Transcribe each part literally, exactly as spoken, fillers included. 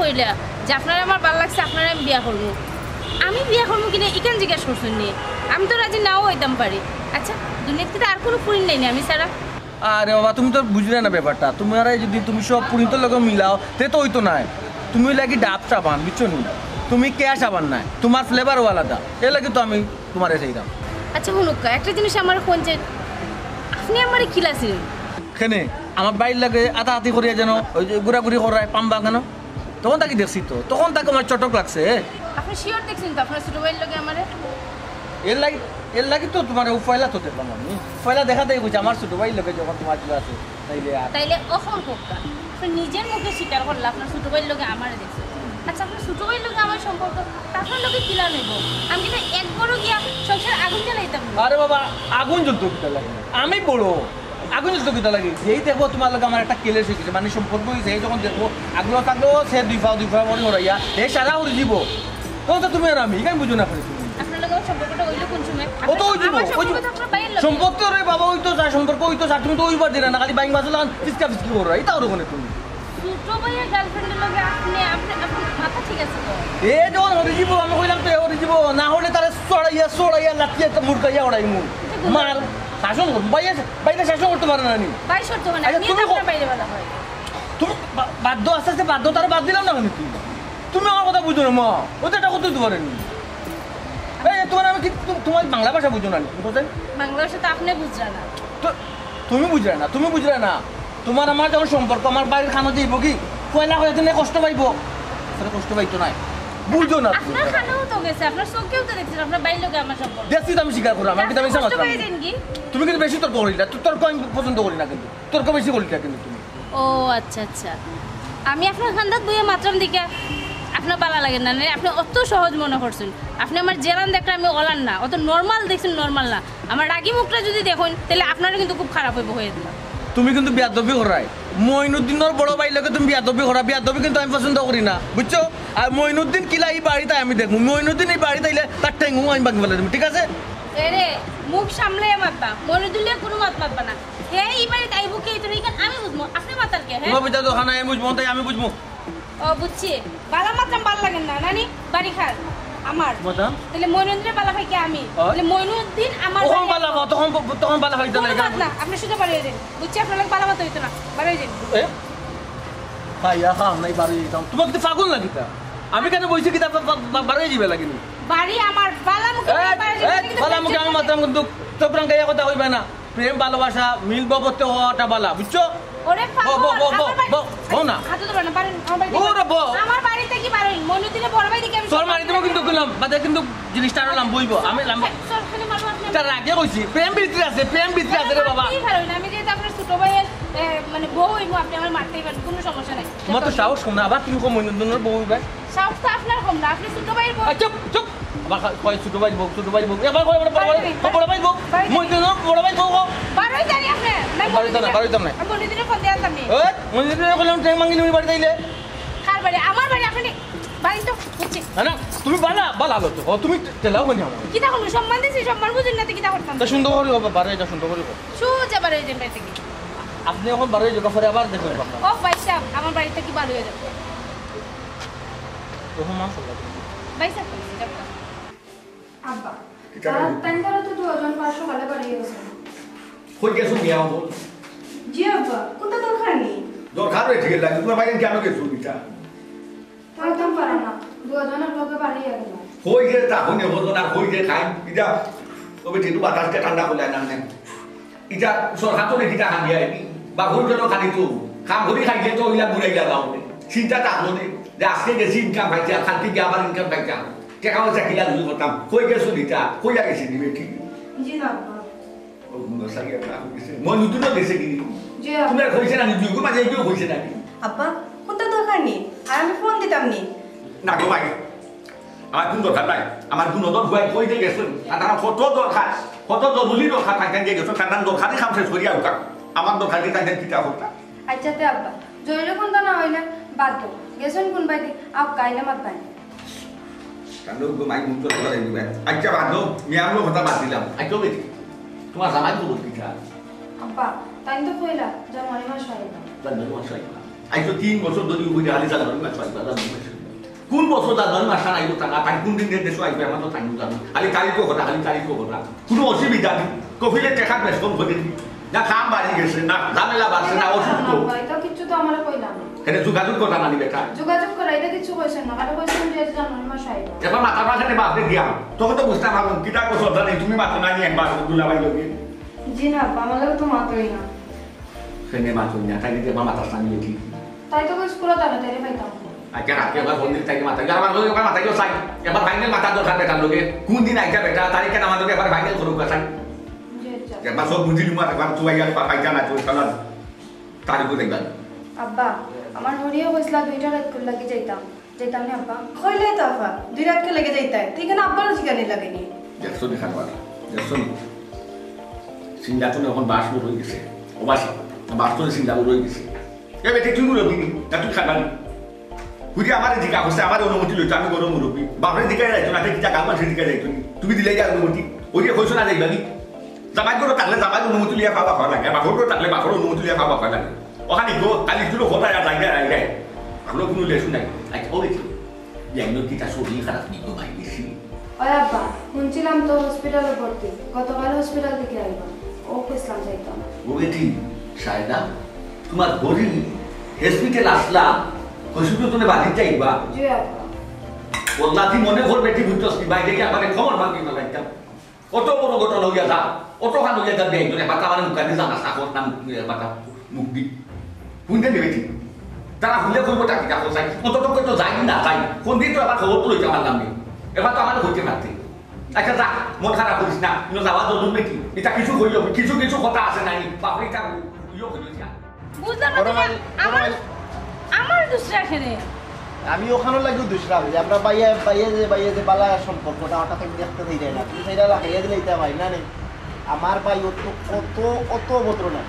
কইলা যে আপনারে আমার ভালা লাগছে, আপনারে আমি বিয়া করমু। আমি বিয়া করমু কিনা ইখান জিজ্ঞাসা করছইন নি? আমি তো রাজি নাও অইতাম পারি। আচ্ছা, দুনিয়াত কিতা আর কুনু ফুরিন নাই নি আমি ছাড়া? আরে বাবা, তুমি তো বুঝরায় না ব্যাপারটা। তুমারে যদি তুমি সব ফুরিন্তর লগে মিলাও, তে তো অইতো নায়। তুমি অইলাগি ডাব সাবান, বুঝছো নি? তুমি কেয়া সাবান নায়, তুমার flavour-ও আলাদা। এর লাগি তো আমি তুমারে চাইরাম। আচ্ছা হুনুক্কা, একটা জিনিস আমারে কইন যে আপনে আমারে কিলা চিনইন? কেনে? আমার ভাইর লগে আতাআতি করিয়া যেন ওই যে ঘুরাঘুরি কররায়, পাম্বা কেনে? তখন থাকি দেখছি তো, তখন থাকি আমার চটক লাগছে। আপনে sure দেখছইন তো আপনার ছোট ভাইর লগে আমারে? এর লাগি, এর লাগি তো তুমারে অউ পয়লা তো দেখলাম আমি। পয়লা দেখা দেই কইছে আমার ছোট ভাইর লগে যখন তুমার জুড়া আছে, তাইলে আর তাইলে অখন কউক্কা, আপনে নিজের মুখে স্বীকার করলা আপনার ছোট ভাইর লগে আমারে দেখছইন। আচ্ছা, আপনার ছোট ভাইর লগে আমার সম্পর্ক, তা আপনার লগে কিলা অইবো? আমি কিতা এক ঘরো গিয়া সংসার আগুন জ্বালাইতাম নি? আরে বাবা, আগুন জ্বলতো কিতা লাগি? আমি বড়, আগুন জ্বলতো কিতা লাগি? যেই দেখবো তুমার লগে আমার একটা কেলেশ অইগেছে, মানে সম্পর্ক অইছে, এই যখন দেখবো আগলো থাকলো সে দুই পাও দুই পাও করি হরাইয়া, এ সারা হরি দিব। তখন তো তুমি আর আমি, ইখান বুঝো না কেনে তুমি? আপনার লগে আমার সম্পর্কটা অইলো কোন সময়? ও তো অই দিব, আমার অই দিব। সম্পর্ক তো আপনার ভাইয়ের লগে। সম্পর্ক রে বাবা, অইতো চায়, সম্পর্ক অইতো চায়, তুমি তো অইবার দিরায় না, খালি বাইং বাজলাম, ফিসকা ফিসকি কররায়, ইতা অইলো কেনে তুমি? ছোট ভাইয়ের girlfriend-এর লগে আপনে, আপনে, আপনার মাথা ঠিক আছে তো? এ যখন হরি দিব, আমি কইলাম তো এ হরি দিব, না হলে তারে চড়াইয়া, চড়াইয়া, লাথিয়া, মুরগাইয়া ওড়াইমু। মার, শাসন কর, ভাইয়ে, ভাইরে শাসন করতে পারে না নি? ভাই শর্ত হয় না, আচ্ছা, আপনি তুমি তো ক-, আপনার বাইরে বলা হয়। তুমি বা-, বাধ্য, আস্তে আস্তে বাধ্য, তারে বাদ দিলাম না কেনে তুমি? তুমি আমার কথা বুঝো না, মা। ও তো একটা কথা বুঝতে পারেনি। এই, তুমার আমি কি, তু-, তুমার বাংলা ভাষা বুঝো না নি? বুঝো না? বাংলা ভাষা তো আপনে বুঝরা না। তো তুমি বুঝরায় না, তুমি বুঝরায় না। তুমার আমার যখন সম্পর্ক, আমার ভাইর কানো যাইবো কি? পয়লা কয়েকদিনে কষ্ট পাইবো। আসলে কষ্ট পাইতো নায়। বুঝো না তুমি। আপনার কানেও তো গেছে, আপনার চোখেও তো দেখছেন, আপনার ভাইর লগে আমার সম্পর্ক। দেখছি তো আমি স্বীকার করলাম, আমি কিন্তু আমি কষ্ট মাতলাম। পেয়ে যান কি? তুমি কিন্তু বেশি তর্ক করিলা, তো তর্ক আমি পছন্দ করি না কিন্তু। তর্ক বেশি করিলা কিন্তু তুমি। ও আচ্ছা, আচ্ছা। আমি আপনার কান্দাত বইয়া মাতরাম দেখিয়া আপনার ভালা লাগে না, না, আপনে অত সহজ মনে করছইন। আপনে আমার যেলান দেখরা আমি ওলান না, অত normal দেখছইন, normal না। আমার রাগী মুখটা যদি দেখইন, তাইলে আপনারও কিন্তু খুব খারাপ অইবো, কইয়া দিলাম। তুমি কিন্তু বেয়াদবি কররায়। মইনুদ্দিনর বড় ভাইর লগে তুমি বেয়াদবি কররায়, বেয়াদবি কিন্তু আমি পছন্দ করি না, বুঝছো? আর মইনুদ্দিন কিলা ই বাড়িত আয় আমি দেখমু, মইনুদ্দিন ই বাড়িত আইলে তার ঠেঙ্গু আমি ভাঙি ফালাই দিমু, ঠিক আছে? এরে, মুখ সামলাইয়া মাতবা, মইনুদ্দিন লইয়া কুনু মাত মাতবা না। হে ই বাড়িত আইবো কে, ইটা ইখান আমি বুঝমু, আপনে মাতার কে, হে? তোমার বিচার তো খানা আমি বুঝমু, তাই আমি বুঝমু। ও, বুঝছি। ভালা মাতরাম ভালা লাগে না, নানি? বাড়ি কার? আমার। মাতরাম? তাইলে মইনুদ্দিনরে ভালা পাই কে আমি? ও। তাইলে মইনুদ্দিন আমার তখন বাড়ি ভালা আমার। পাও, তখন, তখন ভালা পাইতা না, কুনু মাত না, আপনে সোজা বাড়ি অইয়া যাইন। বুঝছি, আপনার লগে ভালা মাত অইতো না, বাড়ি অইয়া যাইন। এ? খাইয়া খাম নাই, বাড়ি যাইতাম। তুমার কিতা পাগল না কিতা? আমি কেনে বইছি কিতা, বা-, বা-, বা-, বাড়ি যাইবা লাগি নি? বাড়ি আমার, ভালা মুখে এ, বাড়ি যাইবা এ, লাগি, ভালা মুখে আমি মাতরাম, কিন্তু চোখ রাঙাইয়া কথা কইবা না। প্রেম ভালোবাসা মিল মহব্বতে হওয়াটা ভালা, বুঝছো? ওরে বউ, বউ, বউ, আমার বাড়ি, বউ, বউ না। হাতে ধরো না, পারেন, আমার বাড়িতে ওরে বউ। আমার বাড়িতে কি পারেন? মইনুদ্দিনরে বড় ভাই দেখি আমি তোর সম্মান মারি দিব করি কিন্তু রাখি। কইলাম, বাদে কিন্তু জিনিসটা আরো লাম্বা অইবো। আমি লাম্বা। সর, খালি মারো আপনি। তার আগে কইছি, প্রেম ভিতরে আছে, প্রেম ভিতরে আছে রে বাবা। কি পারেন? আমি যেহেতু আপনার ছোট ভাইয়ের, এ, মানে বউ অইবো, আপনি আমার মারতেই পারেন, কুনু সমস্যা নাই। তোমার তো সাহস কম না, আবার তুমি কম মইনুদ্দিনর বউ অইবা। সাহস তো আপনার কম না, আপনি ছোট ভাইয়ের বউ। এই চুপ, চুপ। আবার কয় ছোট ভাইর বউ, ছোট ভাইর বউ। আবার কয় বড়, বড় ভাইর বউ। বাড়ি যাই। মইনুদ্দিনর বড় ভাইর বউ। বাড়ি যাই আপনি। না, বাড়ি যাইতাম না, বাড়ি যাইতাম না। মইনুদ্দিনরে ফোন দিয়া আনতাম নি। এই, মইনুদ্দিনরে কইলাম ঠ্যাং ভাঙি নিবি বাড়ি যাইলে। কার বাড়ি? আমার বাড়ি, আপনি বাড়ি তো বুঝছি। না, না, তুমি বালা, বালা হলো তো। ও, তুমি তেলাও হইনি আমার। কিতা করবো? সম্মান দিছি, সম্মান বুঝুন না তো কিতা করতাম? তা সুন্দর করি বাবা, বাড়ি এটা সুন্দর করি। সোজা বাড়ি যাই বাড়ি থাকি। আপনি এখন বাড়ি যাওয়ার পরে আবার দেখবেন বাবা। ও ভাই সাহেব, আমার বাড়ি থাকি বাড়ি হয়ে যাবে। তখন মাংস লাগে। ভাই সাহেব, কইছি, যাবো। আব্বা, কিতা তারা লাগে? তাই তারা তো দুজন পাঁচশো কালে বাড়ি গেছে। কই গেছো মিয়া বল? জি আব্বা, কোনটা দরকার নেই? দরকার হয়ে ঠিক লাগে, তোমার বাইরে কেন গেছো এটা? কইতাম পারো না, দুজন এক লগে বাড়ি গেল। কই যে তা হনে হতো না, কই যে খাই, এটা তবে ঠিক বাতাসটা ঠান্ডা করলে না, না। ইটা সরকার তো কিতা হান দিয়া আইবি? বা ঘুরে গেল খালি তো, কাম করি খাইলে তো ইলা ঘুরে গেল না। চিন্তা থাকলো নে, যে আজকে গেছি ইনকাম পাইতে, আর কালকে গিয়া আবার ইনকাম পাইতে। টাকা পয়সা কিলা লুজ করতাম, কই গেছো ইটা, কই গেছি দিবে কি? জি না, আব্বা। ও, গুণ সারি একটা হয়ে গেছে। মইনুদ্দিনও গেছে কি? জি, আব্বা। তুমি আর কইছে না, দুই গুণ মাঝে কেউ কইছে নাকি? আব্বা, কোনটা দরকার নেই? আর আমি ফোন দিতাম নি। না গো ভাই, আমার কোন দরকার নাই, আমার কোন দরকার কই, কই দিয়ে গেছেন? আর আমার কত দরকার, কত জরুরি দরকার, তাই তাই গেছেন, তার নাম দরকারি কাম শেষ করিয়া উঠা, আমার দরকার কি তাই তাই কিতা করতা? আচ্ছা তে আব্বা, জরুরি কোনটা না হইলে বাদ দাও, গেছেন কোন বাইতে, আপ গাইলে মাত বাই। কান্দ উগো মাই মুখ তো ধরে দিবে। আচ্ছা বাদ দাও, মিয়া আমলো কথা বাদ দিলাম। আচ্ছা বেটি, তোমার জামাই তো বলতে চায়। আব্বা, তাই তো কইলা, জানুয়ারি মাস হইল। জানুয়ারি মাস হইল। আইজ তো তিন বছর ধরি উবাইয়া খালি জানুয়ারি মাস আইবা, জানুয়ারি মাস আইবা। কোন বছর জানুয়ারি মাস আর আইবো তা না, তাই কোন দিন দেশো আইবো, আমরা তো তাই জানি। খালি তারিখও কথা, খালি তারিখও কথা। কোনো অসুবিধা নেই। কফিলে টেকা বেশ কম করে দিবি। না কাম বাড়ি গেছে, না ঝামেলা বাড়ছে, না অসুস্থ। না, না, এটা কিচ্ছু তো আমরা কইলাম না। কেনে যোগাযোগ কথা নানি বেটা? যোগাযোগ করা, এটা কিচ্ছু কইছেন না। খালি কইছেন যে জানুয়ারি মাস আইবো। একবার মাথা মাথাতে বাপরে দিয়া। তোকে তো বুঝতাম পারবো, কিতা কো শ্রদ্ধা নেই, তুমি মাথা না নিয়ে একবার দুলাভাই লোকে। জি না, আব্বা, আমার লগে তো মাতই না। কেনে মাতই না, তাই যদি একবার মাথা সামনে ঠিক। তাই তো স্কুলে তাড়াতাড়ি পাইতাম। আচ্ছা, রাত্রে একবার ফোন দিলে তাইকে মাথা, আমার লগে একবার মাথা কেউ চাই। একবার ফাইনাল মাথা দরকার বেটার লগে। কোন দিন আইতা বেটা, তারিখ কেন আমার লগে একবার ফাইনাল করুক চাই। জি, আচ্ছা। একবার সব বুঝি নিমু, আর একবার তুই আইয়া পা-, পাইতা না, তুই চল, তারিখও দেখবা। আব্বা, আমার হরিয়ে কইছিলা দুইটা রাত করে লাগি যাইতাম। যাইতাম না আব্বা? কইলে তো আব্বা, দুই রাত করে লাগি যাইতায়। তুই কেন আব্বারও জিগানি লাগেনি? দেখছো নি খাবার? দেখছো নি? সিঙ্গাতুন এখন বাস রয়ে গেছে। ও বাসি, বাস তো সিঙ্গাপুর রয়ে গেছে। এ বেটি, তুই মুরব্বি নি? না তুই খাবার নি? বুঝি আমার জিগা হচ্ছে, আমার অনুমতি লইতো, আমি বড় মুরব্বি। বাপরে জিগা যাইতো না, কিতা গাল মানছে জিগা যাইতো নি? তুমি দিলে যা অনুমতি। ওই যে কইছো না যাইবা নি? জামাই ঘরো থাকলে জামাই অনুমতি লিয়া খাওয়া খাওয়া লাগে, আর বাপর ঘরো থাকলে বাপর অনুমতি লিয়া খাওয়া খাওয়া লাগে। ওখানে গো, খালি শুধু কথা আর জায়গায় জায়গায়। ভালো কোনো লেসু নাই। আচ্ছা, ও বেটি, জানো কিতা শরীর খারাপ নি গো ভাই বেশি? ওই আব্বা, শুনছিলাম তো হসপিটালে ভর্তি। গতকাল হসপিটাল থেকে আইবা। ও কইছিলাম যাইতাম। ও বেটি, সায়দা, তোমার হরি হসপিটাল আসলা, হসপিটাল তুমি বাড়িত যাইবা। জি আব্বা। ওল্লা তুই মনে কর বেটি, বুঝছস কি, বাইরে গিয়ে আমারে খবর ভাঙি না লাগতাম। অত বড় ঘটনা হইয়া যা, অত খান হইয়া যা, বেআইন, তোর এবার তো আমার মুখ দিয়ে জানা, সাহস না মুখ দিয়ে, এবার তো মুখ দি। শুনতে দেবে ঠিক। তারা হুলে করবো টাকি টাকো চাই, অত তো তো যাই না যাই, কোন দিন তো আবার খবর তো লইতে পারলাম নি। এবার তো আমার হইতে পারতে। আচ্ছা যা, মন খারাপ করিস না, কিন্তু যাওয়া জরুর নাকি? এটা কিছু হইল, কিছু কিছু কথা আছে নাই, বাপরে এটা ইয়ে হইল যা। বুঝলাম না বড় তুমি ভাই, বড় আমার, ভাই। আমার দুসরা খেলে। আমি ওখানে লাগিও দুসরা যে আমরা বাইয়ে, বাইয়ে যে, বাইয়ে যে বালা সম্পর্কটা হঠাৎ আমি দেখতে চাই না। তুমি সেটা লাগাইয়া দিলে এটা ভাই না নেই। আমার ভাই অত, অত, অত অভদ্র না।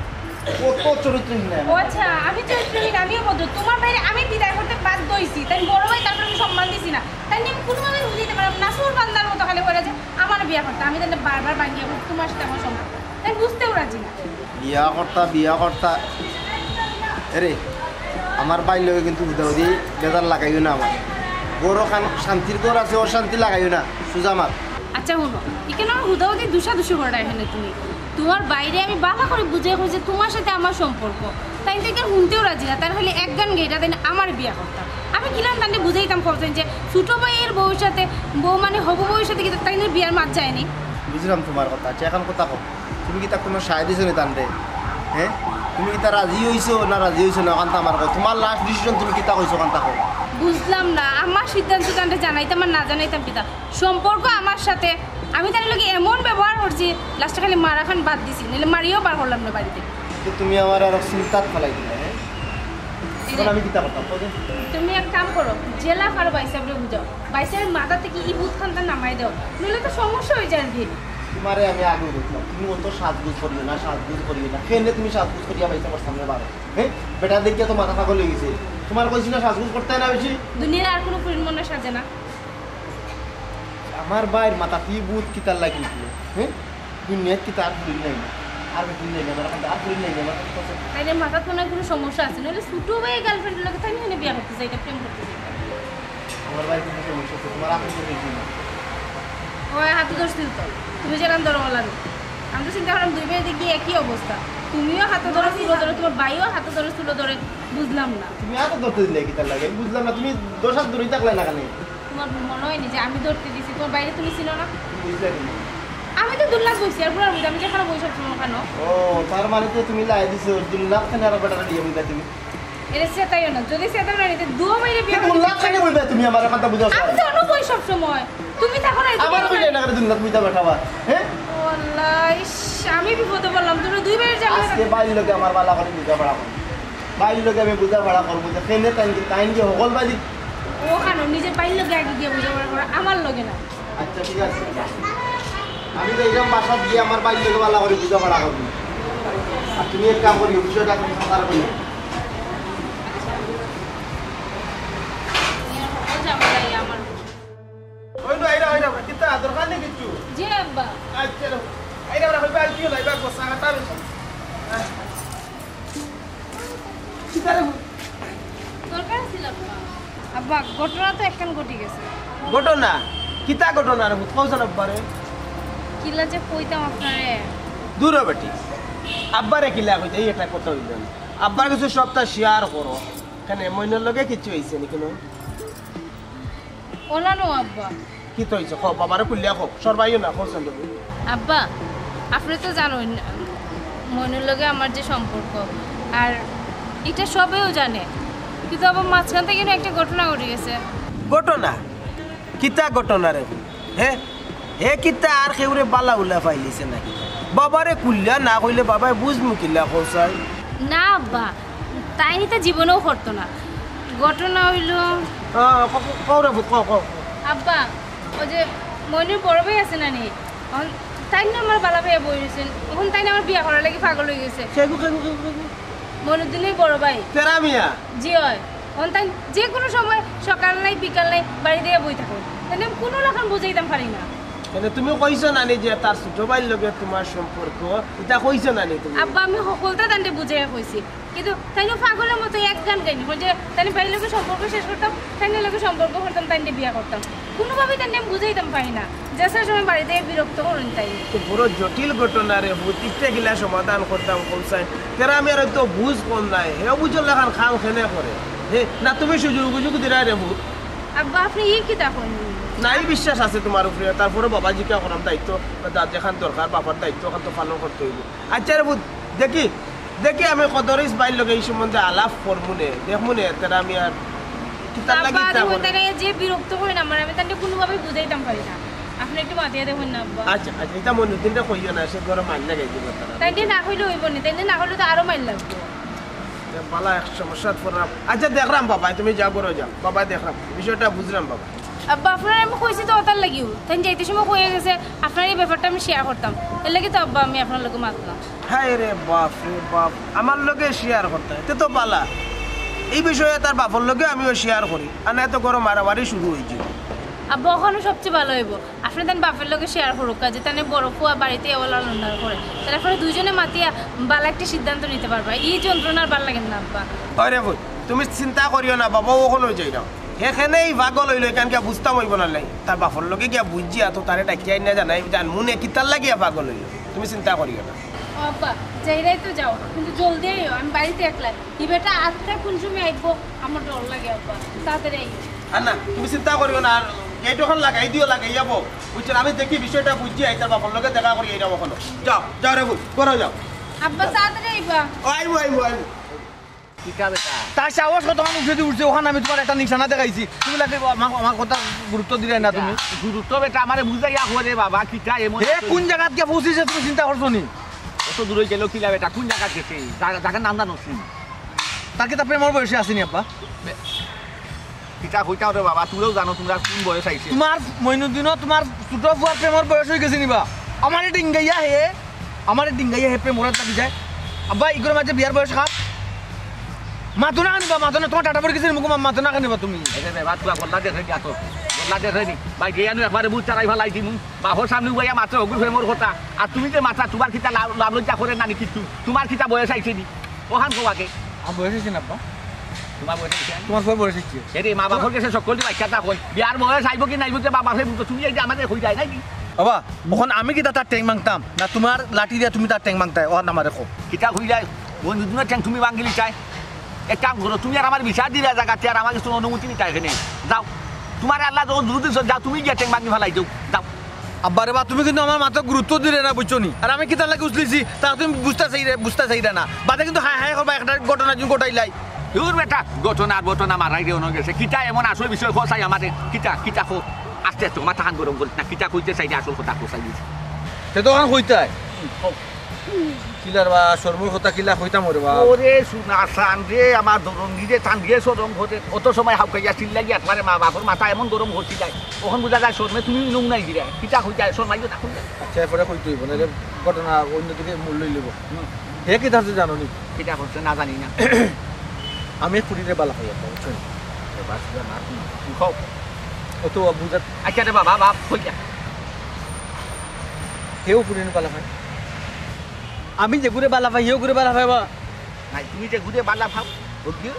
অত চরিত্রহীন না। ও আচ্ছা, আমি চরিত্রহীন, আমিও অভদ্র। তোমার ভাইরে আমি বিদায় করতে বাধ্য হইছি। তাই বড় ভাই, তারপরে আমি সম্মান দিছি না। তাই নিয়ে আমি কোনোভাবে বুঝাইতে পারলাম না। সুর বান্দার মতো খালি বলে যে আমার বিয়া করতে। আমি তাহলে বারবার ভাঙিয়ে বলি, তোমার সাথে আমার সম্পর্ক। তাই বুঝতেও রাজি না। বিয়া করতা, বিয়া করতা। এরে, আমার ভাইর লগে কিন্তু হুদাহুদি বেজার লাগাইও না আমার। ঘরো খান শান্তির ঘর আছে, অশান্তি লাগাইও না, সুজা মাত। আচ্ছা হুনো, এখানে আমার হুদাহুদি দুষাদুষি করার এখানে তুমি। তোমার ভাইরে আমি বালা করে বুঝাই কই যে তোমার সাথে আমার সম্পর্ক। তাইন তো এখানে শুনতেও রাজি না, তার খালি এক গান গেইটা তাইন আমার বিয়া করতা। আমি কিলান তানরে বুঝাইতাম কইছেন যে ছোট ভাইয়ের বউর সাথে, বউ মানে হবু বউর সাথে কিন্তু তাইনের বিয়ার মাত যায়নি। বুঝলাম তোমার কথা। আচ্ছা, এখন কথা কও। তুমি কিতা কোনো সায় দিছো নি তানরে? হ্যাঁ? তুমি কিতা রাজি হইছো না রাজি হইছো না? ওখান তো আমার কথা। তোমার লাস্ট ডিসিশন তুমি কিতা কইছো ওখান থাকো? বুঝলাম না, আমার সিদ্ধান্ত তানরে জানাইতাম আর না জানাইতাম কিতা? সম্পর্ক আমার সাথে, আমি তার লগে এমন ব্যবহার করছি, লাস্টে খালি মারা খান বাদ দিছি, নাহলে মারিও বার করলাম না বাড়িতে। তো তুমি আমার আরো চিন্তাত ফালাই দিলে, হ্যাঁ? এই যে এখন আমি কিতা করতাম, কও তো? তুমি এক কাম করো, জেলা ফারো ভাইসাবরে বুঝাও, ভাইসাবের মাথা থেকে ই ভূত খানটা নামাই দাও, নইলে তো সমস্যা হয়ে যায় আর কি। তোমারে আমি আগেও বলছিলাম, তুমি অত সাজগুজ করিও না, সাজগুজ করিও না। কেনে তুমি সাজগুজ করিয়া ভাইসাবর সামনে বারো? হ্যাঁ? বেটা দেখিয়া তো মাথা পাগল হয়ে গেছে। তোমার কইছি না সাজগুজ করতে না বেশি? দুনিয়ার আর কোনো ফুরিন মনে সাজে না। আমার ভাইর মাথাত ই ভূত কিতার লাগি উঠলো? হ্যাঁ? দুনিয়াত কিতা আর ফুরিন নাই না? আর ফুরিন নাই না, আমার কাছে আর ফুরিন নাই না, আমার কাছে। তাইলে মাথাত মনে হয় কোনো সমস্যা আছে, নইলে ছোট ভাইয়ে গার্লফ্রেন্ডের লগে তাই নিয়ে বিয়া করতে চাই, এটা প্রেম করতে চাই। আমার ভাইর কোনো সমস্যা আছে, তোমার আপন তো দেখি না। ওই হাতে ধরছিল তো, তুমি যেরাম ধরো ওলা না। আমি তো চিন্তা করলাম দুই ভাই দেখি একই অবস্থা, তুমিও হাতে ধরো চুলো ধরে, তোমার ভাইও হাতে ধরে চুলো ধরে, বুঝলাম না। তুমি হাতে ধরতে দিলে কিতার লাগি? আমি বুঝলাম না, তুমি দশ হাত দূরেই থাকলে না কেন? তোমার মনে হয়নি যে আমি ধরতে দিছি? তোমার ভাইরে তুমি চিনো না? বুঝলে তুমি? আমি তো দুলনাত বইছি, আর পুরার মধ্যে আমি যেখানে বই সবসময় ওখানে। ও, তার মানে তো তুমি লাই দিছো, দুলনাত খানে আর বেটারে দিয়ে বুঝলে তুমি? এরে সেটাইও না, যদি সেটা না নিতে দুও বাইরে বিয়ে তো দুলনাত খানে বুঝলে তুমি আমার কথা বুঝাও আমি তো। অনু বই সবসময়। তুমি থাকো না, আমার তুমি কইলে না করে দুলনাত বুঝা বেটা আবার, হ্যাঁ? ও আল্লাহ, ইস, আমি বিপদে পড়লাম, তোমরা দুই বাইরে যাবে। আজকে বাইর লগে আমার বালা করে বুঝা পড়া করো। বাইর লগে আমি বুঝা পড়া করবো যে কেনে তাইন কি, তাইন কি হকল বাড়ি। ওখানে নিজের বাইর লগে আগে গিয়ে বুঝা পড়া করো, আমার লগে না। আচ্ছা, ঠিক আছে। আমি তো এরকম বাসাত গিয়ে আমার বাইর লগে বালা করে বুঝা পড়া করবো। আর তুমি এক কাম করিও, বিষয়টা তুমি সাঁতার করিও। ওই না, এরা, এরা, কিতা দরকার নেই কিচ্ছু। জি আব্বা। আচ্ছা, এরা, এরা, এরা, হইবে, আর কি হলো, এবার বসা, হাঁটা বেশি। কিতা রে? ঘটনা তো একখান ঘটি গেছে। ঘটনা? কিতা ঘটনা রে পুত? কও চাইন আব্বারে। কিলা যে কইতাম আপনারে। দূর হ বেটি, আব্বারে কিলা কইতায়, এই একটা কথা অইলো না। আব্বার কাছে সবটা শেয়ার করো। কেনে, মইনুর লগে কিচ্ছু অইছে নি কুনু? অলা নু আব্বা। কিতা অইছে? কও, বাবারে খুলিয়া কও, শরমাইও না, কও চাইন। আব্বা, আপনে তো জানইন মইনুর লগে আমার যে সম্পর্ক, আর ইটা সবেউ জানে, কিন্তু আবার মাঝখান থাকি নু একটা ঘটনা ঘটি গেছে। ঘটনা? কিতা ঘটনা রে? হে, হে কিতা আর কেউরে বালা উলা পাইলিছে নাকি? বাবারে খুলিয়া না কইলে বাবায় বুঝমু কিলা, কও চাইন? না আব্বা, তাইন ইতা জীবনেও করতো না। ঘটনা অইলো, আহ, ক-, ক-, কও রে পুত, কও, কও। আব্বা, ওই যে মইনুর বড় ভাই আছে না নি, অখন তাইন না আমার বালা ভাইয়া বই রইছইন, অখন তাইন আমার বিয়া করার লাগি পাগল অই গেছে। কেগু, কেগু, কেগু, কেগু? মইনুদ্দিনর বড় ভাই। তেরা মিয়া? জি অয়। অখন তাইন যে কুনু সময় সকাল নাই বিকাল নাই বাড়িত আইয়া বই থাকইন, তাইনরে আমি কুনু লাখান বুঝাইতাম পারি না। কেনে, তুমি কইছো না নি যে তার ছোট ভাইর লগে তুমার সম্পর্ক? ইতা কইছো না নি তুমি? আব্বা, আমি হকলতা তানরে বুঝাইয়া কইছি, কিন্তু তাইন পাগলর মতো এক গান গাইন, কইন যে তাইন ভাইর লগে সম্পর্ক শেষ করতাম, তাইন লগে সম্পর্ক করতাম, তাইনরে বিয়া করতাম। কুনুভাবেই তানরে আমি বুঝাইতাম পারি না, যেছা সময় বাড়িত আইয়া বিরক্ত করইন তাইন। তো বড় জটিল ঘটনা রে পুত, ইটা কিলা সমাধান করতাম কও চাইন? তেরা মিয়ার তো বুঝ কম নাই, হে বুঝর লাখান কাম কেনে করে। হে, না তুমি সুযোগ বুঝুক দিরায় রে পুত? আব্বা, আপনে ই কিতা কইন? নাই বিশ্বাস আছে তুমার উপরে, তারপরে বাবা জিকা করাম দায়িত্ব, দা-, যেখান দরকার বাবার দায়িত্ব অখান তো পালন করতে অইবো। আচ্ছা রে পুত, দেখি, দেখি আমি কদরিছ ভাইর লগে ই সম্বন্ধে আলাপ করমু নে, দেখমু নে, তেরা মিয়ার কিতার লাগি আব্বা, ইতা দেখুন, করে। তাইন যে বিরক্ত করইন আমারে, আমি তানরে কুনুভাবেই বুঝাইতাম পারি না। আপনে একটু মাতিয়া দেখইন না আব্বা। আচ্ছা, আচ্ছা, ইতা মইনুদ্দিনরে কইও না, সে ঘরো মাইর লাগাই দিবো তারা। তাইনরে না কইলে অইবো নি, তাইনরে না কইলে তো আরো মাইর লাগবো। বালা এক সমস্যাত পড়লাম। আচ্ছা, দেখরাম বাবা, তুমি যাও ঘরো যাও। বাবা দেখরাম, বিষয়টা বুঝরাম বাবা। আব্বা, আপনারে আমি কইছি তো অতার লাগিউ। তাইন যাইতে সময় কইয়া গেছে, আপনারে ই ব্যাপারটা আমি শেয়ার করতাম। এর লাগি তো আব্বা আমি আপনার লগে মাতলাম। হায় রে বাপ রে বাপ, আমার লগে শেয়ার করতায়, তে তো বালা। ই বিষয়ে তার বাপর লগে আমিও শেয়ার করি, আর নায় তো ঘরো মারামারি শুরু অইযিবো। আব্বা, অখানউ সবচেয়ে ভালা অইবো। আপনে তান বাপর লগে শেয়ার করউক্কা, যে তান বড় ফুয়া বাড়িত আইয়া লালন-পালন করে। তাইলে আপনারা দুইজনে মাতিয়া বালা একটা সিদ্ধান্ত নিতা পারবা। ই যন্ত্রণা আর ভালা লাগের না, আব্বা। আরে বইন, তুমি চিন্তা করিও না বাবা, অউ অখনউ যাইরাম। হে কেনে ই পাগল অইলো, ইখান গিয়া বুঝতাম অইবো না নি? তার বাপর লগে গিয়া বুঝিয়া তো তারে ডাকিয়া আনিয়া জানাই, জানমু নে কিতার লাগিয়া পাগল অইলো। তুমি চিন্তা করিও না। ও আব্বা, যাইরায় তো যাও, কিন্তু জলদি আইও, আমি বাড়িত একলা। ই বেটা আইজকে কুন সময় আইবো, আমার ডর লাগে আব্বা, তাড়াতাড়ি আইও। আর না, তুমি চিন্তা করিও না, আর গেট অখান লাগাই দিও, লাগাইয়া বও, বুঝছো? আমি দেখি বিষয়টা বুঝিয়া আই, তার বাপর লগে দেখা করি, এইটা অখনউ। যাও, যাও রে বইন, ঘরো যাও। আব্বা, তাড়াতাড়ি আইবা। ও, আইমু, আইমু, আইমু। কিতা বেটা? তার সাহস কতখান উপরেদি উঠছে, অখান আমি তুমারে একটা নিশানা দেখাইছি, তুমি লাগে আমার, আমার কথাত গুরুত্ব দিরায় না তুমি। গুরুত্ব বেটা আমারে বুঝাইয়া কও রে বাবা, কিতা এমন? হে কুন জাগাত গিয়া পৌঁছিছে তুমি চিন্তা করছো নি? অত দূর অই গেল কিলা বেটা, কুন জাগাত গেছে? জাগা, জাগার নাম জানোস নি? তার কিতা প্রেমর বয়সে আছে নি আব্বা? কিতা কইতাম রে বাবা, তুরাও জানো তুমরার কুন বয়স আইছে। তুমার মইনুদ্দিনও তুমার ছোট ফুয়ার প্রেমর বয়স অই গেছে নি বা? আমারে ডিঙ্গাইয়া হে, আমারে ডিঙ্গাইয়া হে প্রেমর আত লাগি যায়। আব্বা, ইগুর মাঝে বিয়ার বয়স কার? মাতো না কেনে বা, মাতো না, তুমার টাটা পড়ি গেছে নি মুখো, মাতো না কেনে বা তুমি? এরে বাবা, তুরা গল্লা দেখরে নি আতো, গল্লা দেখরে নি। ভাই, গিয়া নু একবারে বুক চালাই ফালাই দিমু। বাপর সামনে উবাইয়া মাতরে অগুর প্রেমর কথা। আর তুমি যে মাতরায়, তুমার কিতা লাভ, লাভ লজ্জা করের না নি কিচ্ছু? তুমার কিতা বয়স আইছে নি? অখান কও আগে। আমার বয়স অইছে না আব্বা। তুমার বয়স অইছে না? তুমার ফুয়ার বয়স অইছে। এরে মা বাপর গেছে সকল দি বাচ্চা তা কই। বিয়ার বয়স আইবো কি নাইবো যে বাপ বাপে বুঝো, তুমি এই যে আমারে কই যায় নাকি? বাবা, অখন আমি কিতা তার ঠ্যাং ভাঙতাম? না তুমার লাঠি দিয়া তুমি তার ঠ্যাং ভাঙতায়? অখন আমারে কও। কিতা কই যায়? মইনুদ্দিনর ঠ্যাং তুমি ভাঙিলিতায়? এক কাম করো, তুমি আর আমারে বিচার দিরায় জাগাতে, আর আমার কাছে অনুমতি নিতায় কেনে? যাও, তুমারে আল্লায় যখন জুর দিছে, যাও তুমি গিয়া ঠ্যাং ভাঙি ফালাই দেও, যাও। আব্বা রে বা, তুমি কিন্তু আমার মাতর গুরুত্ব দিরায় না, বুঝছো নি? আর আমি কিতার লাগি উছলিছি, তা তুমি বুঝতায় চাইরায়, বুঝতায় চাইরায় না। বাদে কিন্তু হায় হায় করবায়, একটা ঘটনা তুমি ঘটাইলায়। দূর বেটা, ঘটনা ঘটনা মারাইরে অনো গেছে। কিতা এমন আসল বিষয় কও চাই আমারে? কিতা, কিতা কও? আস্তে আস্তে, মাথাখান গরম করিস না। কিতা কইতে চাইরে আসল কথা কও চাই। তে তো অখন কইতায়। কও। কিলার বা, শরমর কথা কিলা কইতাম ওরে বা। ওরে সোনা চান রে, আমার দরঙ্গি রে, টান দিয়ে শরম করে। অত সময় হাউকাইয়া চিল্লাইয়া একবারে মা বাপর মাথা এমন গরম করছি যায়। অখন বুঝা যায় শরমে তুমি নুং নাই দিলে। কিতা কইতায়, শরমাইও না কইতায়। আচ্ছা, এরপরে কইতে অইবো, নাইলে ঘটনা অন্যদিকে মোড় লই লিবো। হুম। হে কিতা করছে জানো নি? কিতা করছে না জানি না। আমি এক ফুরিরে বালা পাই একটা, বুঝছো নি? এবার শুধু না তুমি, তুমি কও। অত বুঝার। আচ্ছা রে বাবা, বাপ, কই যা? হেও ফুরিরে বালা পায়। আমি যেগুরে বালা পাই, হেও গুরে বালা পায় বা। নাই, তুমি যেগুরে বালা পাও, বুঝলি?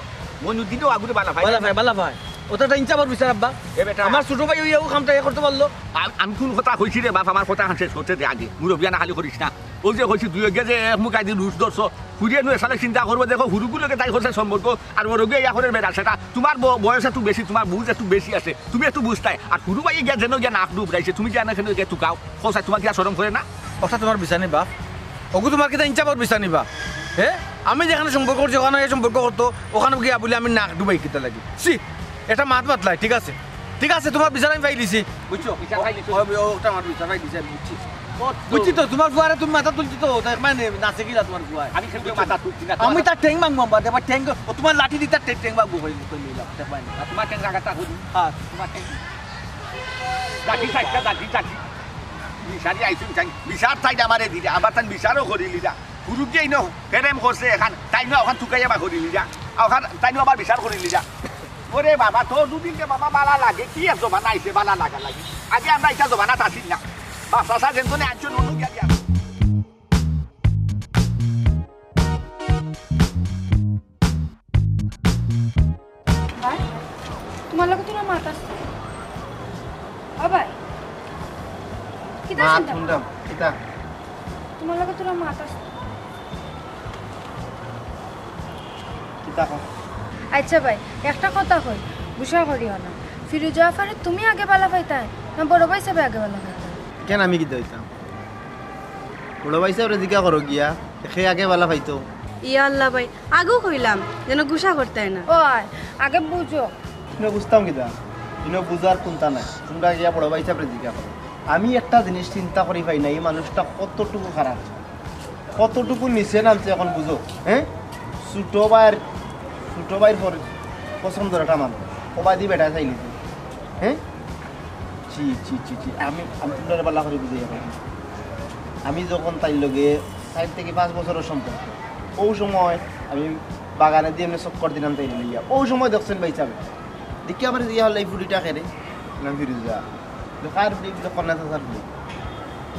মইনুদ্দিনও আগুরে বালা পায়। বালা পায়, বালা পায়। ওটা একটা ইনসাফর বিচার, আব্বা। এ বেটা। আমার ছোট ভাই ওই ও কামটা এ করতে পারলো। আ-, আমি কোন কথা কইছি রে বাপ, আমার কথা খান শেষ করতে দে আগে। মুরব্বিয়ানা খালি করিস না। ওই যে কইছি দুইওগিয়ে যে এক মুখ আইদি রুশ ধরছো, হুরুয়ে নু এসালে চিন্তা করবো, দেখো হুরুগুর লগে তাই করছে সম্পর্ক, আর বড়গিয়ে ইয়া করের বেড়া সেটা। তুমার ব-, বয়স একটু বেশি, তুমার বুঝ একটু বেশি আছে, তুমি একটু বুঝতায়। আর হুরু ভাইয়ে গিয়া যেন গিয়া নাক ডুবরাইছে, তুমি গিয়া না কেন গিয়া তুকাও, কও চাই, তুমার কিতা শরম করে না? ওটা তুমার বিচার নি বাপ, ওগু তুমার কিতা ইনসাফর বিচার নি বাপ? হে, আমি যেখানে সম্পর্ক করছি, ওখানে এই সম্পর্ক করতো, ওখানে গিয়া বলি আমি নাক ডুবাই কিতা লাগি? ছি, এটা মাত মাতলাই, ঠিক আছে, ঠিক আছে, তুমার বিচার আমি পাই দিছি, বুঝছো? বিচার পাই দিছো? ও, ও, ওটা আমার বিচার পাই দিছি, আমি বুঝছি। বুঝছি তো, তুমার ফুয়ারে তুমি মাথা তুলছি তো, তাই মানে নাচে গিলা তুমার ফুয়ায়। আমি কিন্তু মাথা তুলছি না, আমি তার ঠ্যাং ভাঙবো, আব্বা, এবার ঠ্যাং, ও তুমার লাঠি দি তার ঠ্যাং, ঠ্যাং ভাঙবো, কই, কই নিলাম, ঠ্যাং ভাঙবো। আর তুমার ঠ্যাং রাখাটা করি। হ্যাঁ। তুমার ঠ্যাং। লাঠি চারটা, লাঠি, লাঠি। বিচারি আইছুন চাই, বিচার চাই আমারে দিলে, আবার তান বিচারও করিলি যা। গুরুকে ইনো প্রেম করছে এখান, তাই না ওখান তুকাইয়া বা করিলি যা। ওখান তাই না আবার বিচার করিলি যা। ওরে বাবা, তোর দুদিনকে বাবা বালা লাগে, কি এক জমানা আইছে বালা লাগা লাগে। আগে আমরা এটা জমানাত আসি না। বাপ চাচা যেন তো আনছো নুনু গিয়া গিয়া। ভাই, তুমার লগে তুমার মাত আছে। ও ভাই, কিতা মাত চিন্তা? শুনলাম, কিতা? তুমার লগে তুমার মাত আছে। কিতা কও? আচ্ছা ভাই, একটা কথা কই, গুসা করিও না। ফিরোজা আফারে তুমি আগে বালা পাইতায়, না বড় ভাই সাবে আগে বালা পাইতায়? কেন আমি কিতা হইতাম? বড় ভাই সাবরে জিকা করো গিয়া, সে আগে বালা পাইতো। ইয়া আল্লাহ ভাই, আগেও কইলাম যেন গুসা করতায় না। ও আয়, আগে বুঝো। ইনো বুঝতাম কিতা? ইনো বুঝার কুন্তা নাই। তুমরা গিয়া বড় ভাই সাবরে জিকা করো। আমি একটা জিনিস চিন্তা করি পাই না, এই মানুষটা কতটুকু খারাপ, কতটুকু নিচে নামছে এখন বুঝো। হ্যাঁ, ছোট ভাইর, ছোট ভাইর পর পছন্দর একটা মানুষ, ওবাদি বেটা চাইলি তো। হ্যাঁ, জি, জি, জি, জি। আমি, আমি তুমরারে বালা করি বুঝাইয়া কই। আমি যখন তাইর লগে চাইর থাকি পাঁচ বছরর সম্পর্ক, অউ সময় আমি বাগানেদি এমনে চক্কর দিলাম তাইরে লইয়া। অউ সময় দেখছইন ভাই সাবে। দেখি আমার ইয়া হলে এই ফুড়িটা কেরে, নাম ফিরোজা। তো কার ফুড়ি? বলে কন্যা চাচার ফুড়ি।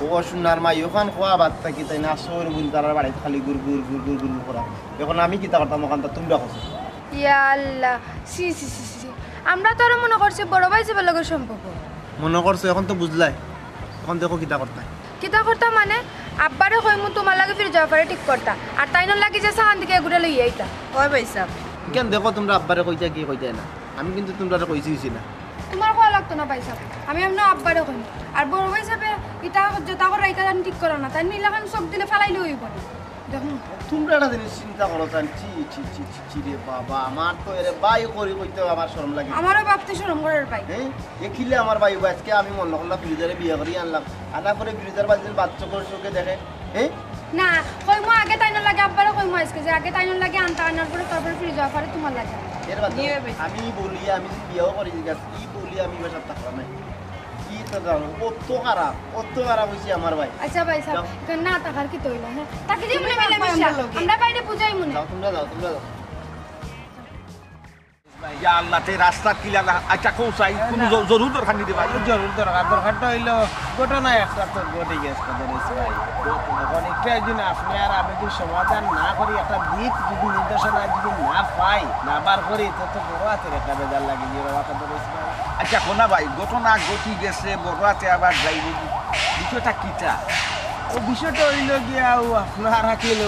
ও সোনার মাই, ওখান খোয়া বাদ থাকি তাই না, সৌর বুল তারার বাড়িত খালি গুর গুর গুর গুর গুর গুর করা। এখন আমি কিতা করতাম ওখানটা তুমরা কইছো। ইয়া আল্লাহ, ছি, ছি, ছি, ছি, ছি। আমরা তো আরো মনে করছি বড় ভাই সাবর লগে সম্পর্ক। মনে করছো, এখন তো বুঝলাই। এখন দেখো কিতা করতায়। কিতা করতাম মানে? আব্বারে কইমু তুমার লাগি ফিরোজা আফারে ঠিক করতা, আর তাইনর লাগি যে সাহান দিকে এগুরে লইয়া আইতা। ওই ভাই সাব। ইখান দেখো তুমরা আব্বারে কইতায় কি কইতায় না, আমি কিন্তু তুমরারে কইছি অইছি না। তুমার কওয়া লাগতো না ভাই সাব, আমি এমনে আব্বারে কইমু। আর বড় ভাই সাবে ইতা যেতা কররা ইতা জানি ঠিক করো না, তাইন ইলাখান চোখ দিলে ফালাইলে অইবো না। দেখো। তুমরা একটা জিনিস চিন্তা করো চাইন, ছি, ছি, ছি, ছি, ছি রে বাবা, আমার তো এরে ভাই করি কইতে আমার শরম লাগে। আমারও ভাবতে শরম করের ভাই। হ্যাঁ? এ কিলা আমার ভাই, আজকে আমি মনে করলাম ফিরোজারে বিয়া করি আনলাম, আনার পরে ফিরোজার বাড়িতে বাচ্চা করে চোখে দেখে, হ্যাঁ? না, কইমু আগে তাইনর লাগি, আব্বারে কইমু আজকে যে আগে তাইনর লাগি আনতা, আনার পরে তারপরে ফিরোজা আফারে তুমার লাগি। এর বাদে জি ভাই। আমি বলি, আমি যদি বিয়াও করি, ঠিক আছে, কি বলি আমি বাসাত থাকলাম না। কি তো জানো, অত খারাপ, অত খারাপ অইছে আমার ভাই। আচ্ছা ভাই সাব, যাও। ইখান না থাকার কিতা অইলো, হ্যাঁ? তাকে দিয়ে মনে মিলে মিশা। আমরা বাইরে বুঝাইমু নে। যাও, তুমরা যাও, তুমরা যাও। ইয়া আল্লাহ, তে রাস্তা কিলা না? আচ্ছা, কও চাই, কুনু জ-, জরুর দরকার নি রে ভাই? জরুর দরকার, দরকারটা অইলো, ঘটনা একটা তো ঘটি গেছে, দরিস ভাই। এখন একটা যদি আপনে আর আমি যদি সমাধান না করি, একটা দিক যদি নির্দেশনা যদি না পাই, না বার করি, তো, তো বড় আতের একটা বেজার লাগে, যে বাবা, দরিস ভাই। আচ্ছা, কও না ভাই, ঘটনা ঘটি গেছে, বড় আতে আবার যাইবো, বিষয়টা কিতা? ও বিষয়টা অইলো গিয়া, ও আপনার হাকিল,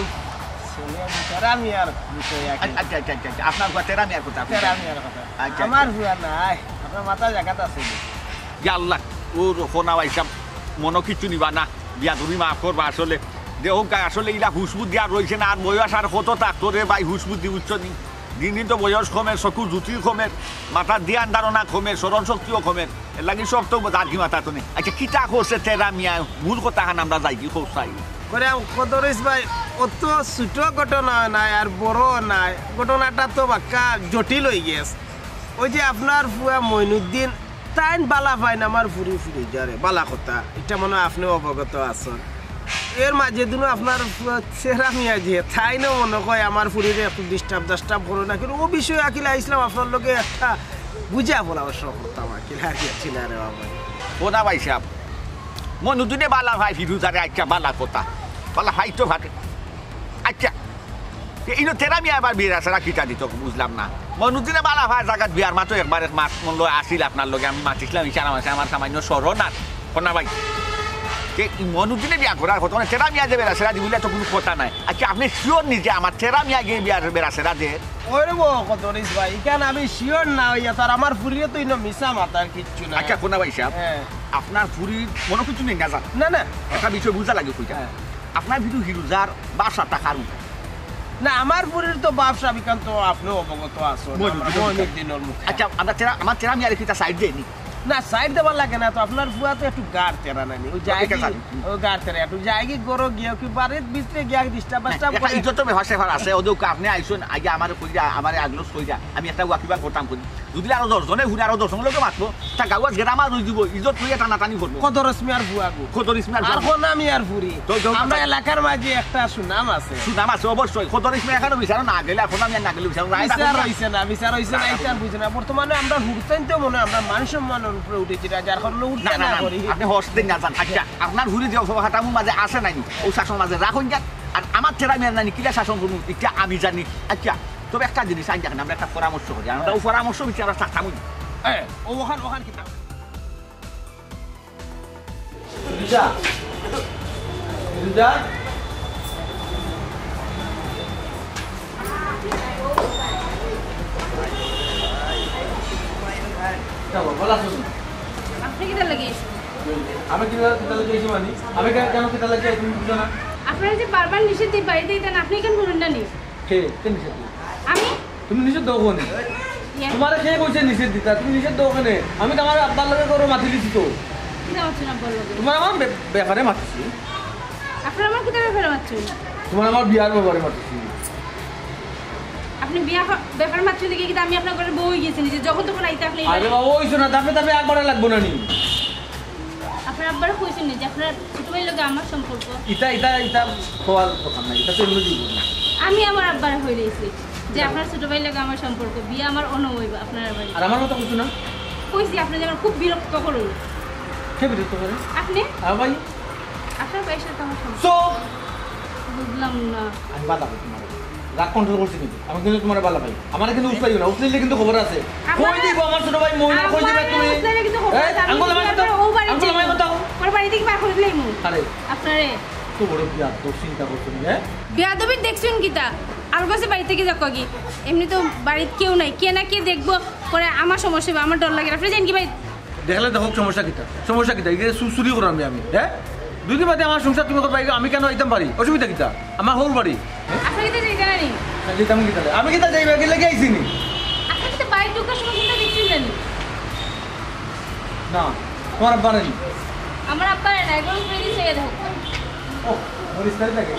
ছেলে তেরা মিয়ার বিষয় আর কি। আচ্ছা, আচ্ছা, আচ্ছা, আচ্ছা, আচ্ছা, আপনার ফুয়া তেরা মিয়ার কথা আপনি তেরা জানেন। মিয়ার কথা। আচ্ছা, আমার আচ্ছা। ফুয়া নাই, আপনার মাথা জাগাত আছে নি? ইয়া আল্লাহ, ও রোকো না ভাই সাব, মনো কিচ্ছু নিবা না, বিয়া তুমি মাফ করবা আসলে। দেখো গা, আসলে ইলা হুশ বুদ্ধি আর রইছে না, আর বয়স আর কত থাকতো রে ভাই, হুশ বুদ্ধি বুঝছো নি? দিন দিন তো বয়স কমের, চকুর জুতি কমের, মাথার ধ্যান ধারণা কমের, স্মরণ শক্তিও কমের, এর লাগি সব তো আর কি মাথাত নাই। আচ্ছা, কিতা করছে তেরা মিয়া? মূল কথাখান আমরা যাই কি কও চাই। করে কদরিস ভাই, অত ছোট ঘটনা নায় আর বড় নায়, ঘটনাটা তো বাক্কা জটিল অই গেছে। ওই যে আপনার ফুয়া মইনুদ্দিন, তাইন বালা পাইন আমার ফুরি ফিরোজারে, বালা কথা, ইটা মনে হয় আপনেও অবগত আছইন। এর মাঝে দিনও আপনার ফুয়া তেরা মিয়া যে, তাইনও মনে কয় আমার ফুরিরে একটু disturb disturb করে না, কিন্তু ও বিষয়ে আকিল আইছলাম আপনার লগে একটা বুঝা পরামর্শ করতাম আকিল, আর কি ছিল রে বাবা। ও না ভাই সাব, মইনুদ্দিনে বালা পায় ফিরোজারে, আচ্ছা, বালা কথা, বালা পাইতো পারে। আচ্ছা, ইনো তেরা মিয়া আবার বিয়ার আশারা কিতা দিত বুঝলাম না। মনুদ্দিনে বালা ভাই জাগাত বিয়ার মাতো একবার এক মাত মন লয় আসিল আপনার লগে, আমি মাতিছিলাম ইশারা মাসে আমার সামান্য স্মরণ আর কোনা ভাই। তে ই মনুদ্দিনে বিয়া করার কথা না, তেরা মিয়া যে বেড়াছেড়া দিবলে তো কোনো কথা নাই। আচ্ছা, আপনি শিওর নিজে আমার তেরা মিয়া গিয়ে বিয়ার বেড়াছেড়া দে? ওরে বো, কত রিস ভাই, ইখান আমি শিওর না হইয়া তো আর আমার ফুরিয়ে তো ইনো মিছা মাতার কিচ্ছু না। আচ্ছা, কোনা ভাই সাহেব, হ্যাঁ। আপনার ফুরির মনে কিছু নেই না জান? না, না। একটা বিষয় বুঝা লাগে কইটা। হ্যাঁ। আপনার ভিতরে হিরুজার বাসা টাকার মতো। না, আমার ফুরির তো ব্যবসা বিকান তো আপনি অবগত আছো। মহিনুদ্দিন। মহিনুদ্দিনের মুখে। আচ্ছা, আমরা তেরা, আমার তেরা মিয়ারে কিতা সাইড দেয়নি? না, সাইড দেওয়া লাগে না তো, আপনার ফুয়া তো একটু গাড় তেরা নানি। ওই জায়গি, ঠিক আছে। ও গাড় তেরা, একটু জায়গি গরো গিয়ে কি বাড়ির ভিতরে গিয়া ডিস্টার্ব না, বাস্টার্ব একটা করে। ইজ্জত তো ব্যাপার স্যাপার আছে, ওদের আপনি আইসুন, আগে আমারে কইরা, আমারে আগলো কইরা, আমি একটা ওয়াকিবা করতাম করি। যদি আরো দশ জনে ঘুরে আরো দশ জন লোকে মাতবো, তা গাওয়াজ গেরামা রই দিব, ইজ্জত লইয়া টানাটানি করবো। কদর ইসমিয়ার ফুয়া গো। কদর ইসমিয়ার আর ফুয়া। কোন আমি আর ফুরি। তো, তো, আমরা তো, এলাকার মাঝে একটা সুনাম আছে। সুনাম আছে অবশ্যই। কদর ইসমিয়া এখানে বিচারো না গেলে, এখন আমি আর না গেলে বিচারো না, এটা বিচার কোন হইছে না, বিচার হইছে না, এটা আর বুঝে না। বর্তমানে আমরা হুরতাইন তো মনে হয় আমরা মান সম্মানের উপরে উঠেছি, যার কারণে উঠতে না, না, না, না, করি। আপনি হস্তে না যান। আচ্ছা, আপনার ঘুরে যে অপহাটামুর মাঝে আসে নাই, ও শাসন মাঝে রাখুন যান। আর আমার তেরা মেয়ের নানি কিলা শাসন করুন, এটা আমি জানি। আচ্ছা, তবে একটা জিনিস আজ দেখেন, আমরা একটা পরামর্শ করি, আমরা ও পরামর্শ বিচার আমরা থাকতাম। হ্যাঁ, ও ওখান, ওখান কি? রিজা, রিজা, চলো, ভালো আছো তুমি? আপনি কিতা লাগি আইছেন? আমি কিতা, কিতা লাগি আইছি মানে? আমি কেন, কেন কিতা লাগি আইছি তুমি বুঝো না? আপনারা যে বারবার নিষেধ দিয়ে বাড়িতে দিতেন, আপনি কেন বলেন না নি? কে, কে নিষেধ দিল? আমি? তুমি নিষেধ দাও কোনে? ইয়া। তোমারে কে কইছে নিষেধ দিতা? তুমি নিষেধ দাও কেনে? আমি তো আমার আব্বার লগে করো মাতি দিছি তো। কিতা মাতছেন আব্বার লগে? তোমার আমার বে-, ব্যাপারে মাতিছি। আপনারা আমার কিতা ব্যাপারে মাতছেন? তোমার আমার বিয়ার ব্যাপারে মাতিছি। আপনি বিয়া হ-, ব্যাপারে মাতছেন দেখি কিতা আমি আপনার ঘরে বউ হয়ে গেছি নি যে যখন তখন আইতে আপনি আরে বাবা, ওই শোনা, তাপে তাপে একবারে লাগবো না নি। আপনার আব্বারে কইছেন নি যে আপনার ছোট ভাইর লগে আমার সম্পর্ক? ইতা, ইতা, ইতা হওয়ার কথা না, ইতা তো এমনি দিব না। আমি আমার আব্বারে কই লইছি যে আপনার ছোট ভাইর লগে আমার সম্পর্ক, বিয়া আমার অন্য হইব আপনার বাড়ি। আর আমার কথা কইছো না? কইছি, আপনি যে আমার খুব বিরক্ত করুন। কে বিরক্ত করে? আপনি? আমার ভাই। আপনার ভাইয়ের সাথে আমার সম্পর্ক। So? বুঝলাম না। আমি বাধা করতে পারবো। রাগ কন্ট্রোল করছি কিন্তু। আমি কিন্তু তোমার বালা ভাই। আমার কিন্তু উসলাইও না। উসলাইলে কিন্তু খবর আছে। আমার কই দিব আমার ছোট ভাই মইনা, কই দিবে আমার তুমি? উসলাইলে কিন্তু খবর এই, আছে। আমি আঙ্গুল কিন্তু আমার মতো, আপনার ও বাড়ি আঙ্গুল আমার যাইবো। মতো। ওর বাড়ি থেকে বার করে দিলাইমু। আরে। আপনারে। তো বড় বিয়াদব চিন্তা করছো নি, হ্যাঁ? বিয়াদবি দেখছেন কিতা? আর কাছে বাড়ি থেকে যাক কি? এমনি তো বাড়িত কেউ নাই। কে না কে দেখবো? পরে আমার সমস্যা হবে, আমার ডর লাগে। আপনি জানেন কি ভাই? দেখলে দেখো সমস্যা কিতা? সমস্যা কিতা? এই যে চু-, চুরি করার আমি, আমি, হ্যাঁ? দুই দিন বাদে আমার সংসার তুমি করবা, আমি কেন আইতাম পারি? অসুবিধা কিতা? আমার হউর বাড়ি। আচ্ছা, এটা যাইতা না নি? না, যাইতাম কিতা? আমি কিতা যাইবা? গেলে কি আইছি নি? আচ্ছা, এটা বাইরে ঢুকার সময় চিন্তা দেখছি না নি? না, তোমার আব্বা নাই। আমার আব্বা নাই, একবার ফিরে চেয়ে দেখো। ও, মরিস তাই লাগে।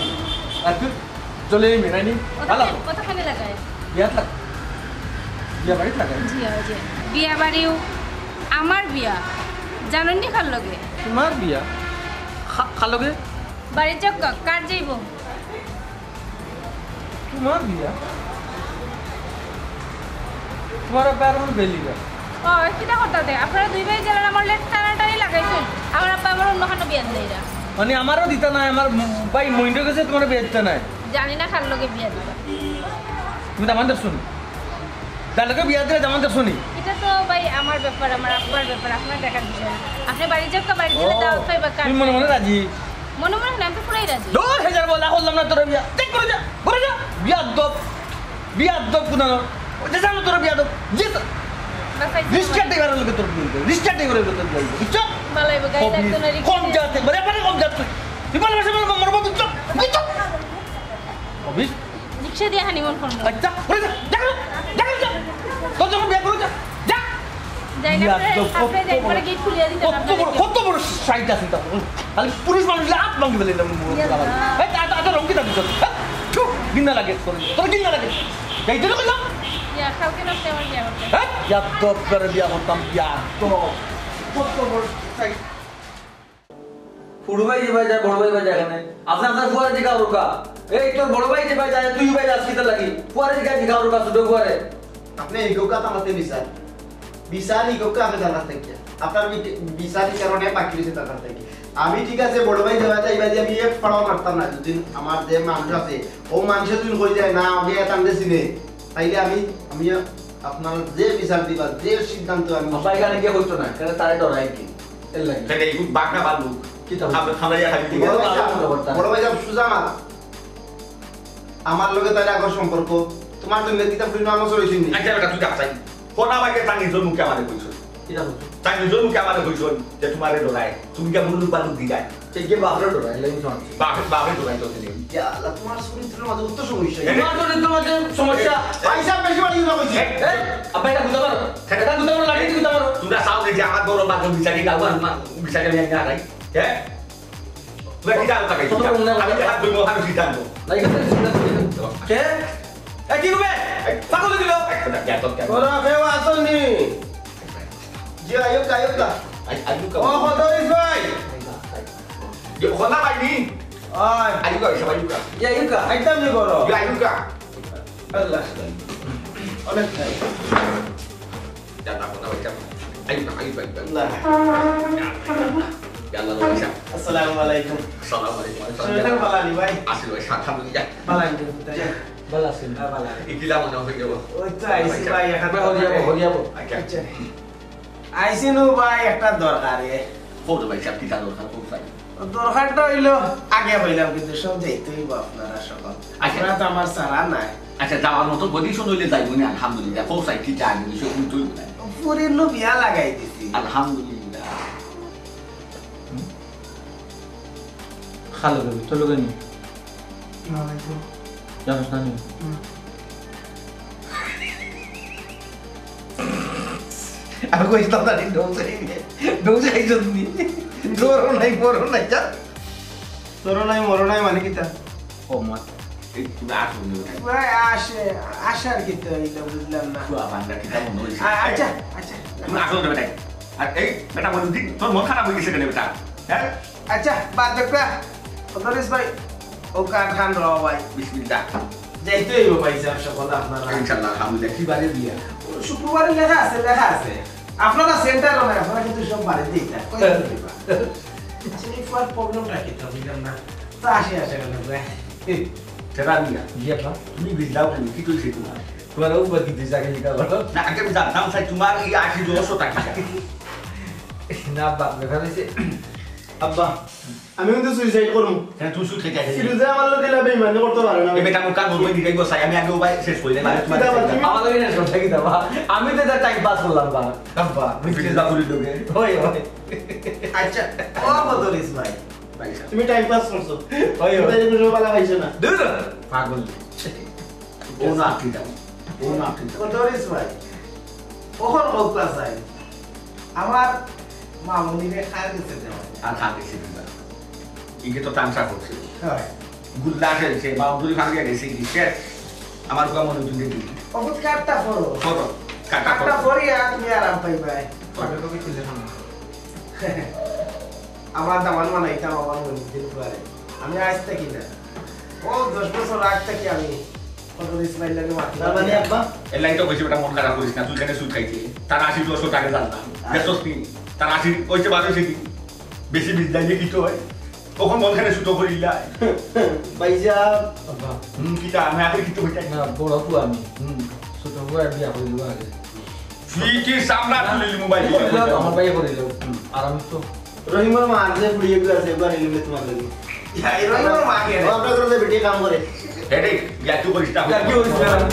আর তুই? চলে এই মেরানি। ওটা ভালো। কে-, ওটা কেনে লাগায়? বিয়াত লাগ-, বিয়া বাড়িত লাগায়। জি, ওই যে বিয়া বাড়িও আমার বিয়া। জানেন নি কার লগে? তোমার বিয়া? খা-, কার লগে? বাড়ির চক্কা, কার যাইব? তোমার বিয়া? তোমার আব্বা আর আমার বেলিগা। ও, কিতা কথা দে? আপনারা দুই ভাই জেলার আমার লেট টানাটানি লাগাইছেন। আমার আব্বা আমার অন্য খানো বিয়া দিলাইরা। মানে আমারও দিতা নাই, আমার ম-, ভাই মইন্দ্র গেছে তোমার বিয়া দিতা নাই। জানি না কার লগে বিয়া দিবা। তুমি দামান দেখছো নি? তার লগে বিয়া দিলে দামান দেখছো নি? এটা তো ভাই আমার ব্যাপার, আমার আব্বার ব্যাপার, আপনার দেখার বিষয় না। আপনি বাড়ি যাও, বাড়ি গেলে ও, দাওয়াত পাইবা, কার তুমি মনে মনে রাজি? মনে মনে না, আমি তো পুরাই রাজি। দূর, হেজার বলা করলাম না তোর বিয়া। দেখ করে যা, করে যা। বিয়াদব। বিয়াদব কুনানো। ওই যে জানো তোর বিয়াদব। যে তো-, বাসায় রিক্সা ড্রাইভারের লগে তোর বিয়া হইবে। রিক্সা ড্রাইভারের লগে তোর বিয়া হইবে। বুঝছো? বালাই বাগাই লাগতো না, রিক্সা কম দিয়ে। জাতে, মানে, মানে কম জাত তুই। তুই ভালোবাসা মানে মরবো, বুঝছো? বুঝছো? অফিস? রিক্সা দিয়ে হানিমুন করবো। আচ্ছা, করে যা। যা, যা, যা। তোর যখন বিয়া করে যা। যা। যাই না, বিয়াদব, আপনি, আপনি কত যাই, বড়, পরে গেট খুলিয়া দিতে কত পারবেন। বড়, কত বড় সাইট আছে তার। খালি পুরুষ মানুষ হলে হাত ভাঙি ফেলে এরকম বড় ইয়া। বাবা। এই, তা, তা, তা রং কিতা দিছ? হ্যাঁ? ছু, ঘিন্না লাগে তোর। তোর ঘিন্না লাগে। যাইতে তো কইলাম। ইয়া, কালকে রাতে আমার বিয়া করতে। হ্যাঁ? বিয়াদব করে বিয়া করতাম, বিয়াদব। কত বড় সাইট। হুরু ভাই যে ভাই যায়, বড় ভাই ভাই যায় এখানে। আপনি আপনার ফুয়ারে জিগা করুকা। এই তোর বড় ভাই যে ভাই যায়, তুই ভাই যাস কিতা লাগি? ফুয়ারে জিগা, জিগা করুকা, ছোট ফুয়ারে। আপনি এই লোক আমার বিচার। বিচার এই লোক আপনি জানার থেকে। আপনার বি-, বিচার এই কারণে বাকি রয়েছে তার কাছ থেকে। আমি ঠিক আছে, বড় ভাই দেওয়া যাই, বাদে আমি এক ফাড়াও মারতাম না। যদি আমার যে মানুষ আছে, ও মানুষে যদি কই যায় না, আমি এত আনতে চিনে, তাইলে আমি, আমি আপনার যে বিচার দিবা, যে সিদ্ধান্ত আমি আব্বা এখানে গিয়ে হইতো না, কেন তারে ডরাই কি? এর লাগে। তাহলে এই বাঘ না ভাল্লুক? কিতা হইতো? আমরা থানায় খালি বড় ভাই সাহেব, বড় ভাই সাহেব, সুজা মাত। আমার লগে তার আগর সম্পর্ক, তোমার জন্য কিতা ফুরিন আমার চলেছিনি? আচ্ছা বেটা, তুই কাপ চাই। কোনা ভাইকে তার নিজের মুখে আমারে কইছো। কিতা কইছো? তার নিজের মুখে আমারে কইছো যে তোমারে ডরায়। তুমি কি মুল্লুক বালুক দিগায়? এই যে বাপরে ডরায়, লেগে শুনছি। বাপে, বাপে ডরায় তো নেই। ইয়া আল্লাহ, তোমার চরিত্রের মাঝে অত সমস্যা। এ, তোমার চরিত্রের মাঝে সমস্যা। ভাই সাহেব বেশি বাড়ি কথা কইছি। এ, এ, আব্বা এটা বুঝতে পারো? এটা বুঝতে পারো, লাঠি বুঝতে পারো? তোমরা চাও যে আমার বড় বাপের বিচারি দাও, আর মা বিচারি আমি না রাই। হ্যাঁ? তোমরা কি জানো তাকে? কত বড় মনে হয়? আমি হাত ধরবো, আমি কি জানবো? না, এখানে চিন্তা করি না। কে? এ, কি হবে? এই, পাগল হয়ে গেল? এই, তোরা কেন, কেন? ওরা কেউ আসেনি। জি, আইয়ুব, আইয়ুব দা। আই-, আইয়ুব কা? ও, হদরিস ভাই। যে হলা ভাই নি? ওই। আইয়ুব কা, সব আইয়ুব কা? ইয়া, আইয়ুব কা? একদম নি বড়। ইয়া, আইয়ুব কা? আল্লাহ। অনেক ভাই। যা, যা, যা, যা। আইয়ুব কা, আইয়ুব কা, আইয়ুব কা। আল্লাহ। ইয়া আল্লাহ, ইয়া আল্লাহ। আসসালামু আলাইকুম। আসসালামু আলাইকুম। শরীর খান ভালা নি ভাই? আছি ভাই, আলহামদুলিল্লাহ। ভালা নি ভাই? ভালা আছি। হ্যাঁ, ভালা। ইকিলা মনে হয়ে গেল। ওই তো আইছি ভাই, এখন ভাই, হরিয়াবো, হরিয়াবো। আচ্ছা। আচ্ছা। আইছি নু ভাই, একটা দরকারে। কও তো ভাই সাহেব, কিতা দরকার, কও চাই। দরকারটা হইলো, আগে হইলাম কিন্তু সব যাইতে হইব আপনারা সকল। আচ্ছা। আপনারা তো আমার ছাড়া নাই। আচ্ছা, যাওয়ার মতো position হইলে যাইব না, আলহামদুলিল্লাহ। কও চাই, কিতা আগে বিষয় কিন্তু হইব না। ফুরির নু বিয়া লাগাই দিছি। আলহামদুলিল্লাহ। খালো দেবে, তো লোকে নি। না, ভাই, তো। জানোস না নি? হুম। আমি কইছি, "দাদা, নি ডোজ খাই নে। ডোজ খাই জন্য নি। তোরও নাই, মোরও নাই, যা।" তোরও নাই, মোরও নাই, মানে কিতা? ও, মা। এই, তুমি আসো, নি। ভাই, আসে, আসার কিতা, এটা বুঝলাম না। খুয়া ভান্ডা কিতা মনে হইছে? আ-, আচ্ছা, আচ্ছা। তুমি আসো, নি, বেটা। আর এই, বেটা, বলুন, দিন, তোর মন খারাপ হয়ে গেছে কেন, বেটা? হ্যাঁ? আচ্ছা, বাদ দে, কয়া। হদরিস ভাই, ও কার খান র ভাই। বিসমিল্লাহ। যাইতে হইব ভাই সাহেব, সকল আপনারা। ইনশাআল্লাহ, আলহামদুলিল্লাহ। কি বারে বিয়া? ও, শুক্রবারে লেখা আছে, লেখা আছে। আপনারা সেন্টারও নাই, আপনারা কিন্তু সব বাড়িতে দিতা। কই দিবা? চিনি ফুয়ার problemটা কি তো বুঝলাম না। তা আসে আসে গেল ভাই। তেরা বিয়া। জি আপা। তুমি বিদ্যা বলি, কি তুই শিখবো? তোমার উপর কি দিশা কি লিখা বলো? না, আগে আমি জানতাম, স্যার, তোমার এই আশি দশ টাকা। না, বাপ, ব্যাপার হইছে, আব্বা, আমি কিন্তু suicide করমু। হ্যাঁ, তুই সুদ খাইতে আসিস। ফিরোজে আমার লগে ইলা বেইমানি করতে পারে না। এ বেটা, মুখ কান বন্ধ করে দিলে গো, সাই, আমি আগে ও ভাই শেষ করি, মানে, তোমার কিতা আবার তুমি? আমার লগে না, সব থাকি দাও, বা। আমি তো এটা time pass করলাম, বা। আব্বা, ফিরোজা পুলিশ লোকে। ওই, ওই। আচ্ছা, ও বদরিস ভাই। ভাই সাহেব। তুমি time pass করছো। ওই, ওই। তুমি তো কোনো বালা পাইছো না। দূর, পাগল। ও না, কি দাও? ও না, কি দাও? বদরিস ভাই, ওখান হোক না চাই। আমার মামুনিরে খায় গেছে দেওয়া। আর খায় গেছে দিবা। ইকে তো তামসা করছে। হয়। গুল্লা খেলছে, বাউন্ডারি ভাঙিয়া গেছে, কি শেষ? আমার ওখান মনে তুমি দিবি। অবুত কাটটা ফরো। ফরো। কাটটা কাটটা ফরো। ফরিয়া তুমি আরাম পাইবায়। ফরো। আমার দামান বানাইতাম আমার মনির দিন পরে। আমি আজ থাকি না। ও দশ বছর আগ থাকি আমি কত ইসমাইল লাগে মাতি। তার মানে আব্বা? এর লাগি তো কইছি বেটা মন খারাপ করিস না, তুই কেন সুদ খাইছিস? তার আশি বছর আগে জানতাম। দেখছস নি? তার আশি কইছে বারো সেটি। বেশি বিদ্যা দিয়ে কি তো হয়? তখন মন খানে সুতো করিলা। ভাইজান। আব্বা। হুম, কিতা? আমি আগে কিতা হইতাম? না, বড় ফুয়া আমি। হুম। ছোট ফুয়া বিয়া করে দিবা আগে। তুই কি সামলা তুলিলি মোবাইল? আমার ভাই করে দিল। হুম। আর আমি তো রহিমর মা যে বুড়িয়ে গেছে, এবার নিলে তোমার লাগে। ইয়া, এই রহিমর মা কে রে? ও, আপনার ঘরে বেটি কাম করে। এরে, ইয়া, তুই করিস না। ইয়া, কি করিস না?